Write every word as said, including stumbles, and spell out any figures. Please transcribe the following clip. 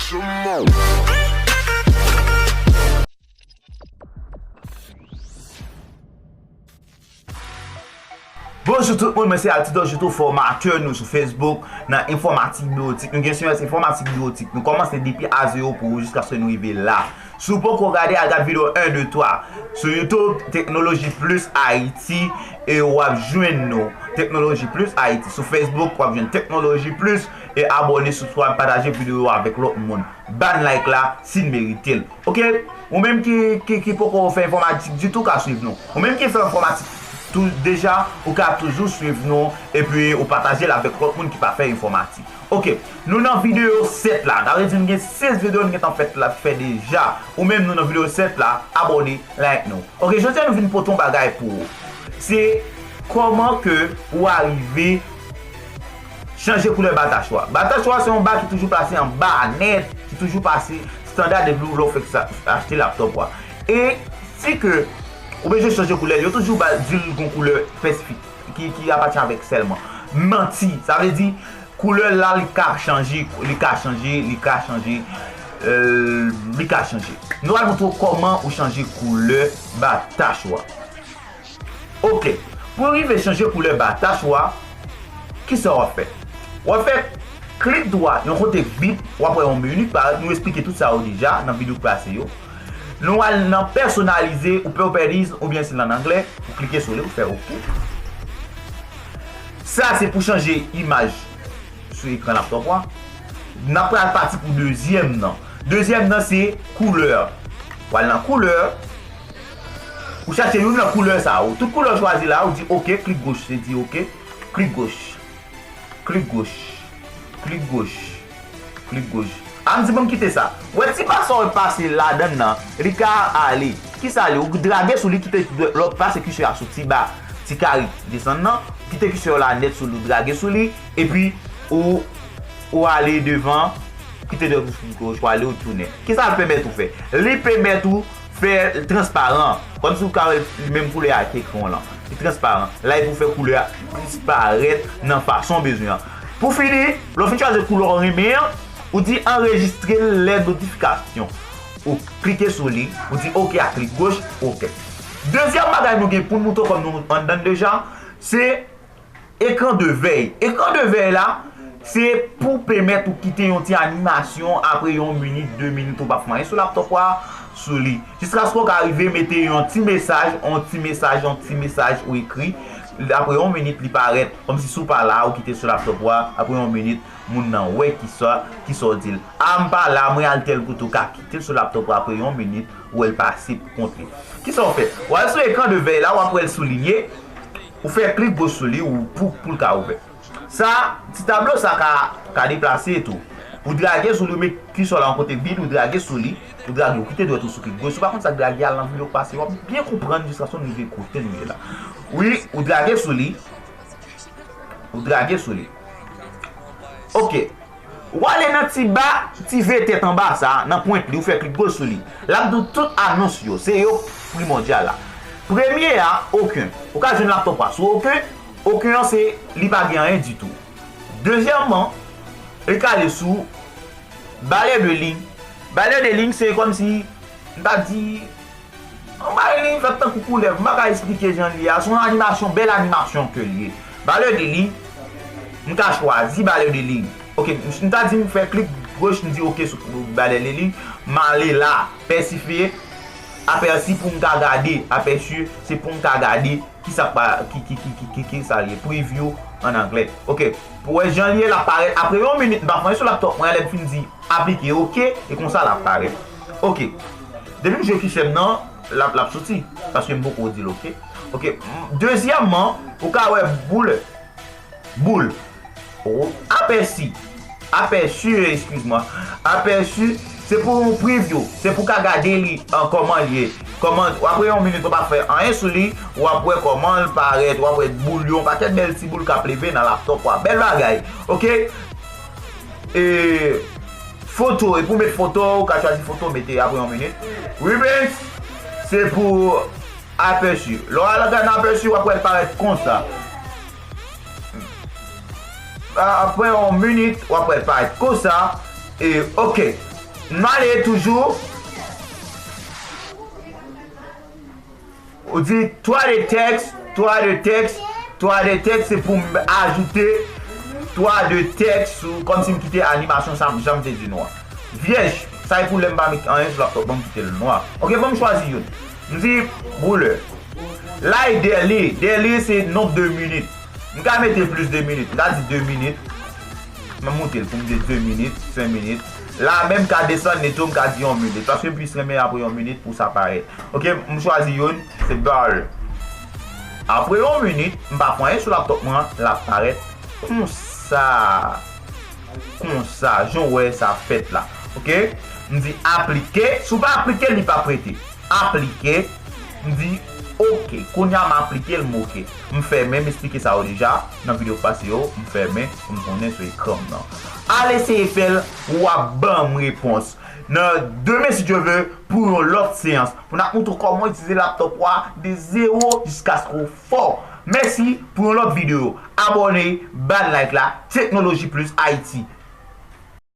Bonjou tout moun, mwen se Altidor Juto, fòmatè nou sou Facebook nan enfòmatik biwotik. Nou gen semès enfòmatik biwotik. Nou kòmanse depi a zewo pou ou jiskaske nou rive la. Si w poko gade, al gad videyo en, de, twa. Sou YouTube, Teknoloji Plis Ayiti, e w ap jwenn nou. Teknoloji Plis Ayiti. Sou Facebook, w ap jwenn Teknoloji Plis, e abòne, subscribe, pataje videyo yo avèk lòt moun. Ban like la, si n merite l. Oke? Ou menm ki, ki, ki poko fè enfòmatik ditou, ka swiv nou. Ou menm ki fè enfòmatik tou deja, ou ka toujou swiv nou, epi ou pataje l avèk lòt moun ki pa fè enfòmatik. Oke, nou nan videyo sèt la. Sa vle di nou gen sis videyo nou gentan fèt la, fè deja. Ou menm nou nan videyo sèt la, abòne, like nou. Oke, jodi a nou vin pote yon bagay pou ou. Se kòman ke ou arive chanje koulè ba tach ou a. Ba tach ou a se yon ba ki toujou pase anba nèt, ki toujou pase estanda depi lè w fèk sa, achte laptòp ou a. E si ke ou bezwen chanje koulè, yo toujou ba, di l gon koulè espesifik ki, ki apatyen avèk sèlman. Manti, sa vle di koulè la li ka chanje, li ka chanje, li ka chanje, euh, li ka chanje. Nou al montre w kòman ou chanje koulè ba tach ou a. Oke, pou w rive chanje koulè ba tach ou a, kisa w ap fè? W ap fè klik dwa yon kote k vid, w ap wè yon meni k parèt, nou esplike tout sa yo deja nan videyo k pase yo. Nou al nan pèsonalize ou properties oubyen si l ann anglè, ou klike sou li, ou fè oke. Sa se pou chanje imaj sou ekran laptòp ou a. N ap pral pati pou dezyèm nan. Dezyèm nan se koulè. W al nan koulè. Ou chache youn nan koulè sa yo. Tout koulè w chwazi la, ou di oke, klik goch, se di oke. Klik goch. Klik goch. Klik goch. Klik goch. A m di ban m kite sa. Wè ti ba sa w pase ladan l nan, li ka ale. Kisa li? Ou drage sou li, kite lòt pase kisè a sou ti ba, ti kare desann nan, kite kisè w la nèt sou li, ou drage sou li, epi ou, ou ale devan, kite dwèt ou sou goch ou ale ou tounen. Kisa l pèmèt ou fè? Li pèmèt ou fè l transparan. Kòmsi w ka wè l menm koulè ak ekran w lan. Li transparan. La, epi w fè koulè a disparèt nan fason w bezwen an. Pou fini, lè w fin chwazi koulè w renmen an, ou di anrejistre l lè notifikasyon. Ou klike sou li, ou di oke ak klik goch, oke. Dezyèm bagay nou gen pou n montre w kòm nou anndan l deja, se ekran de vèy. Ekran de vèy la, se pou pèmèt ou kite yon ti animasyon apre yon minit, de minit, ou p ap fè anyen sou laptòp ou a, sou li. Jiskaske w ka rive mete yon ti mesaj, yon ti mesaj, yon ti mesaj ou ekri. Apre yon minit, li parèt kòmsi si w pa la, ou kite sou laptòp ou a, apre yon minit, moun nan wè kisa, kisa w di l. A, m pa la, mwen al tèl kote, ou ka kite l sou laptòp ou a, apre yon minit, ou wè l pase pou kont li. Kisa w fè? W al sou ekran de vèy la, w ap wè l soulinye, ou fè klik goch sou li, ou pou, pou l ka ouvè. Sa, ti tablo sa ka, ka deplase tou. Ou drage sou li, ou met kisè w la yon kote vid, ou drage sou li, ou drage, ou kite dwèt ou sou klik goch. Si w pa konn sa k drage, al nan videyo k pase, w ap byen konprann jiskaske nou rive kote nou ye la. Wi, ou drage sou li, ou drage sou li. Oke. Ou ale nan ti ba, ti V tèt anba sa, nan pwent li, ou fè klik goch sou li. L ap di w tout anons yo, se yo primòdyal la. Premye a, oken. Ou ka jwenn laptòp ou a sou oken. Oken an se, li pa gen anyen ditou. Dezyèmman, li ka ale sou balè de liy. Balè de liy, se kòmsi, m ta di, yon bagay li fèt tankou koulèv, m pa ka esplike jan l ye a. Se yon animasyon, bèl animasyon ke l ye. Balè de liy, m ka chwazi balè de liy. Oke, m ta di m fè klik goch, m di oke sou balè de liy, m ale la, pèsifye, apèsi pou m ka gade, apèsi se pou m ka gade kisa k pa, ki, ki, ki, ki, ki, kisa l ye, preview an anglè. Oke, pou wè jan l ye, l ap parèt. Apre yon minit, m pa fè anyen sou laptòp mwen, lè m fin di aplike, oke, e konsa l ap parèt. Oke. Depi m jwe kisè m nan, l ap, l ap soti, paske m poko di l oke. Oke. Dezyèmman, ou ka wè boul, boul. Apèsi. Apèsi, eskiz mwa. Apèsi, se pou yon preview. Se pou w ka gade li an kòman l ye. Kòman, apre yon minit, ou pa fè anyen sou li, w ap wè kòman l parèt, w ap wè boul yo, yon pakèt bèl ti boul k ap leve nan laptòp ou a. Bèl bagay. Oke? E, foto, e pou met foto, ou ka chwazi foto, mete apre yon minit. Ribbons, se pou apèsi. Lè w al gade nan apèsi, w ap wè l parèt konsa. Apre yon minit, w ap wè l parèt konsa. E, oke. Nou ale toujou. Ou di twa de tèks, twa de tèks, twa de tèks, se pou m ajoute twa de tèks sou, kòmsi m kite animasyon sa m janm te di nou an. Vyèj, sa e pou lè m pa met anyen sou laptop mwen, m kite l nwa. Ok, ban m chwazi youn. M di boulè. La e dèle, dèle se nonb de minit. M ka mete plis de minit, m ka di de minit. M ap moute l pou m di de minit, senk minit. La menm m ka desann li tou, m ka di yon minit. Paske m plis renmen apre yon minit pou sa parèt. Ok, m chwazi youn, se dollar. Apre yon minit, m pa fè anyen sou laptop mwen, l ap parèt konsa. Konsa, jan w wè sa fèt la. Ok? M di aplike. Si w pa aplike, li p ap rete. Aplike. M di ok. Kounye a m aplike l, m ok. M fèmen, m esplike sa yo deja nan videyo k pase yo. M fèmen pou m tounen sou ekran m nan. Al eseye fè l, w ap ban m repons. Nan demen, si Dye vle, pou yon lòt seyans, pou n ap montre w kòman itilize laptop ou a de zewo jiskaske w fò. Mèsi pou yon lòt videyo. Abòne, ban like la, Teknoloji Plis Ayiti.